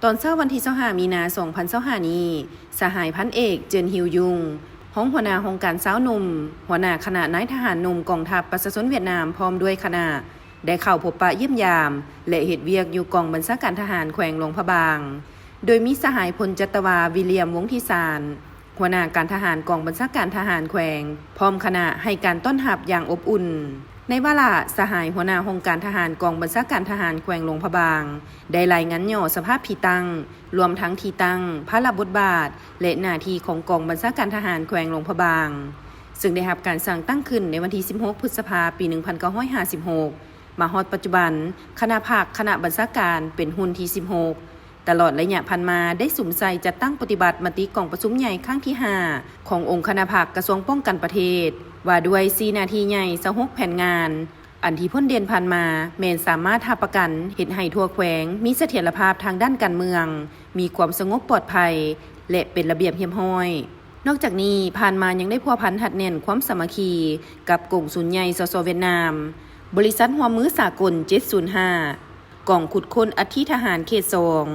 ຕອນເຊົ້າວັນທີຊາວຫ້າ ມີນາ ສອງພັນຊາວຫ້ານີ້, ສະຫາຍພັນເອກ ເຈີນ ຮິວ ຍຸງ ຮອງຫົວໜ້າຫ້ອງການຊາວໜຸ່ມ, ຫົວໜ້າຄະນະນາຍທະຫານໜຸ່ມກອງທັບປະຊາຊົນຫວຽດນາມ ພ້ອມດ້ວຍຄະນະ ໄດ້ເຂົ້າພົບປະຢ້ຽມຢາມ ແລະ ເຮັດວຽກຢູ່ກອງບັນຊາການທະຫານແຂວງຫຼວງພະບາງ, ໂດຍມີສະຫາຍພົນຈັດຕະວາ ວິລຽມ ວົງທິສານ ຫົວໜ້າການທະຫານກອງບັນຊາການທະຫານແຂວງ ພ້ອມຄະນະໃຫ້ການຕ້ອນຮັບຢ່າງອົບອຸ່ນ. ໃນວາລະ, ສະຫາຍຫົວໜ້າຫ້ອງການທະຫານກອງບັນຊາການທະຫານແຂວງຫຼວງພະບາງ ໄດ້ລາຍງານຫຍໍ້ສະພາບທີ່ຕັ້ງ, ລວມທັງທີ່ຕັ້ງ, ພາລະບົດບາດ ແລະ ໜ້າທີ່ຂອງກອງບັນຊາການທະຫານແຂວງຫຼວງພະບາງ, ເຊິ່ງໄດ້ຮັບການສ້າງຕັ້ງຂຶ້ນໃນວັນທີສິບຫົກ ພຶດສະພາ ປີໜຶ່ງພັນເກົ້າຮ້ອຍຫ້າສິບຫົກ ມາຮອດປັດຈຸບັນ, ຄະນະພັກ, ຄະນະບັນຊາການ ເປັນຮຸ່ນທີສິບຫົກ. ຕະຫຼອດໄລຍະຜ່ານມາ ໄດ້ສຸມໃສ່ຈັດຕັ້ງປະຕິບັດມະຕິກອງປະຊຸມໃຫຍ່ຄັ້ງທີຫ້າ ຂອງອົງຄະນະພັກກະຊວງປ້ອງກັນປະເທດ ວ່າດ້ວຍສີ່ໜ້າທີ່ໃຫຍ່ ຊາວຫົກແຜນງານ, ອັນທີ່ພົ້ນເດັ່ນຜ່ານມາແມ່ນສາມາດຮັບປະກັນເຮັດໃຫ້ທົ່ວແຂວງມີສະຖຽນລະພາບທາງດ້ານການເມືອງ, ມີຄວາມສະຫງົບປອດໄພ ແລະ ເປັນລະບຽບຮຽບຮ້ອຍ. ນອກຈາກນີ້, ຜ່ານມາຍັງໄດ້ພົວພັນຮັດແໜ້ນຄວາມສາມັກຄີກັບກົງສູນໃຫຍ່ ສສ ຫວຽດນາມ, ບໍລິສັດຮ່ວມມືສາກົນເຈັດສູນຫ້າ, ກອງຂຸດຄົ້ນອັດຖິທະຫານເຂດສອງ.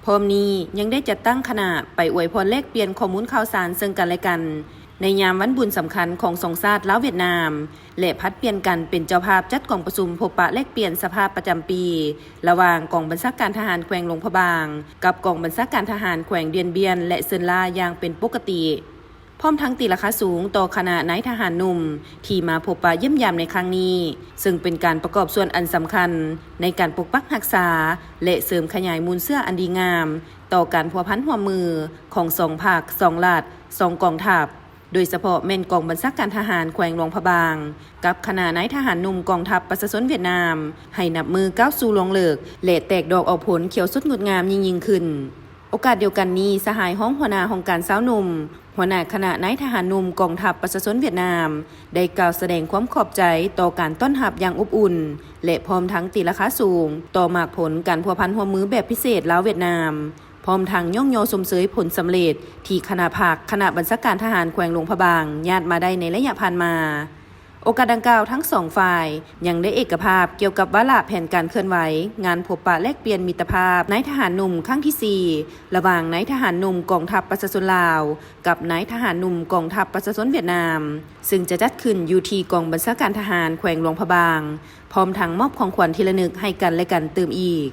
ພ້ອມນີ້ຍັງໄດ້ຈັດຕັ້ງຄະນະໄປອວຍພອນແລກປ່ຽນຂໍ້ມູນຂ່າວສານເຊິ່ງກັນແລະກັນ ໃນຍາມວັນບຸນສຳຄັນຂອງສອງຊາດລາວຫວຽດນາມ ແລະ ຜັດປ່ຽນກັນເປັນເຈົ້າພາບຈັດກອງປະຊຸມພົບປະແລກປ່ຽນສະພາບປະຈຳປີ ລະຫວ່າງກອງບັນຊາການທະຫານແຂວງຫຼວງພະບາງ ກັບກອງບັນຊາການທະຫານແຂວງດຽນບຽນ ແລະ ເຊີນລາຢ່າງເປັນປົກກະຕິ. ພ້ອມທັງຕີລາຄາສູງຕໍ່ຄະນະນາຍທະຫານໜຸ່ມທີ່ມາພົບປະຢ້ຽມຢາມໃນຄັ້ງນີ້, ເຊິ່ງເປັນການປະກອບສ່ວນອັນສຳຄັນໃນການປົກປັກຮັກສາ ແລະ ເສີມຂະຫຍາຍມູນເຊື້ອອັນດີງາມຕໍ່ການພົວພັນຮ່ວມມືຂອງສອງພັກ, ສອງລັດ, ສອງກອງທັບ, ໂດຍສະເພາະແມ່ນກອງບັນຊາການທະຫານແຂວງຫຼວງພະບາງ ກັບຄະນະນາຍທະຫານໜຸ່ມກອງທັບປະຊາຊົນຫວຽດນາມ ໃຫ້ນັບມື້ກ້າວສູ່ລວງເລິກ ແລະ ແຕກດອກອອກຜົນຂຽວສົດງົດງາມຍິ່ງໆຂຶ້ນ. ໂອກາດດຽວກັນນີ້, ສະຫາຍຮອງຫົວໜ້າຫ້ອງການຊາວໜຸ່ມ, ຫົວໜ້າຄະນະນາຍທະຫານໜຸ່ມກອງທັບປະຊາຊົນຫວຽດນາມ ໄດ້ກ່າວສະແດງຄວາມຂອບໃຈຕໍ່ການຕ້ອນຮັບຢ່າງອົບອຸ່ນ ແລະ ພ້ອມທັງຕີລາຄາສູງຕໍ່ໝາກຜົນການພົວພັນຮ່ວມມືແບບພິເສດລາວ-ຫວຽດນາມ, ພ້ອມທັງຍ້ອງຍໍຊົມເຊີຍຜົນສຳເລັດທີ່ຄະນະພັກ, ຄະນະບັນຊາການທະຫານແຂວງຫຼວງພະບາງຍາດມາໄດ້ໃນໄລຍະຜ່ານມາ. ໂອກາດດັ່ງກ່າວ, ທັງສອງຝ່າຍຍັງໄດ້ເອກະພາບກ່ຽວກັບວາລະແຜນການເຄື່ອນໄຫວງານພົບປະແລກປ່ຽນມິດຕະພາບນາຍທະຫານໜຸ່ມຄັ້ງທີສີ່ ລະຫວ່າງນາຍທະຫານໜຸ່ມກອງທັບປະຊາຊົນລາວ ກັບນາຍທະຫານໜຸ່ມກອງທັບປະຊາຊົນຫວຽດນາມ, ເຊິ່ງຈະຈັດຂຶ້ນຢູ່ທີ່ກອງບັນຊາການທະຫານແຂວງຫຼວງພະບາງ, ພ້ອມທັງມອບຂອງຂວັນທີ່ລະນຶກໃຫ້ກັນແລະກັນຕື່ມອີກ.